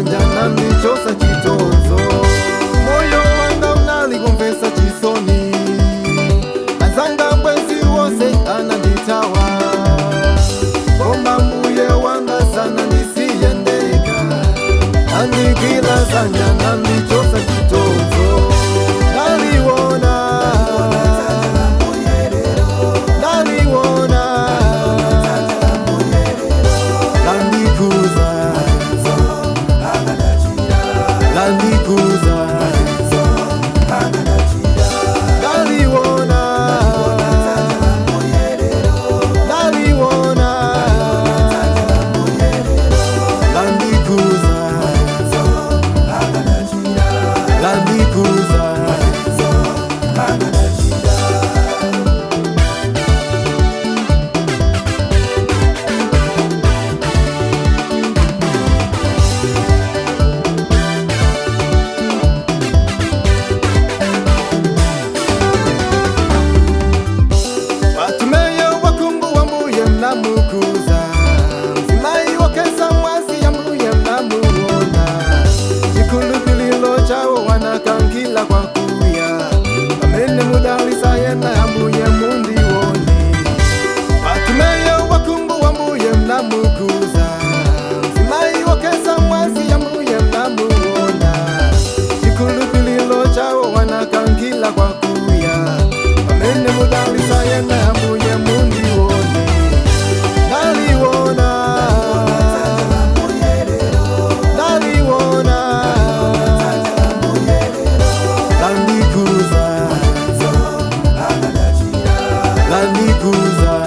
Zanja nandichosa chitonzo. Moyo wanga unali kumvesa chisoni, azanga bwezi wose ananditawa. Koma mbuye wanga sana nisiyendeka, andigwira zanja nandichosa chitonzo. Ndaliwona, ndaliwona, landikuza, landikuza, ndaliwona, ndaliwona, landikuza, landikuza. Batumeyo wakungu wambuye mnamukuza, mzimai wokesa mwazi yambuye mnamuona. Chikulupililo chawo wanakankila kwa kuya, pamene mudalisa yena yambuye mundiwone. Batumeyo wakungu wambuye mnamukuza, mzimai wokesa mwazi yambuye mnamuona. Chikulupililo chawo wanakankila kwa kuya, pamene mudalisa yena yambuye mundiwone. Ndaliwona, ndaliwona, landikuza, landikuza.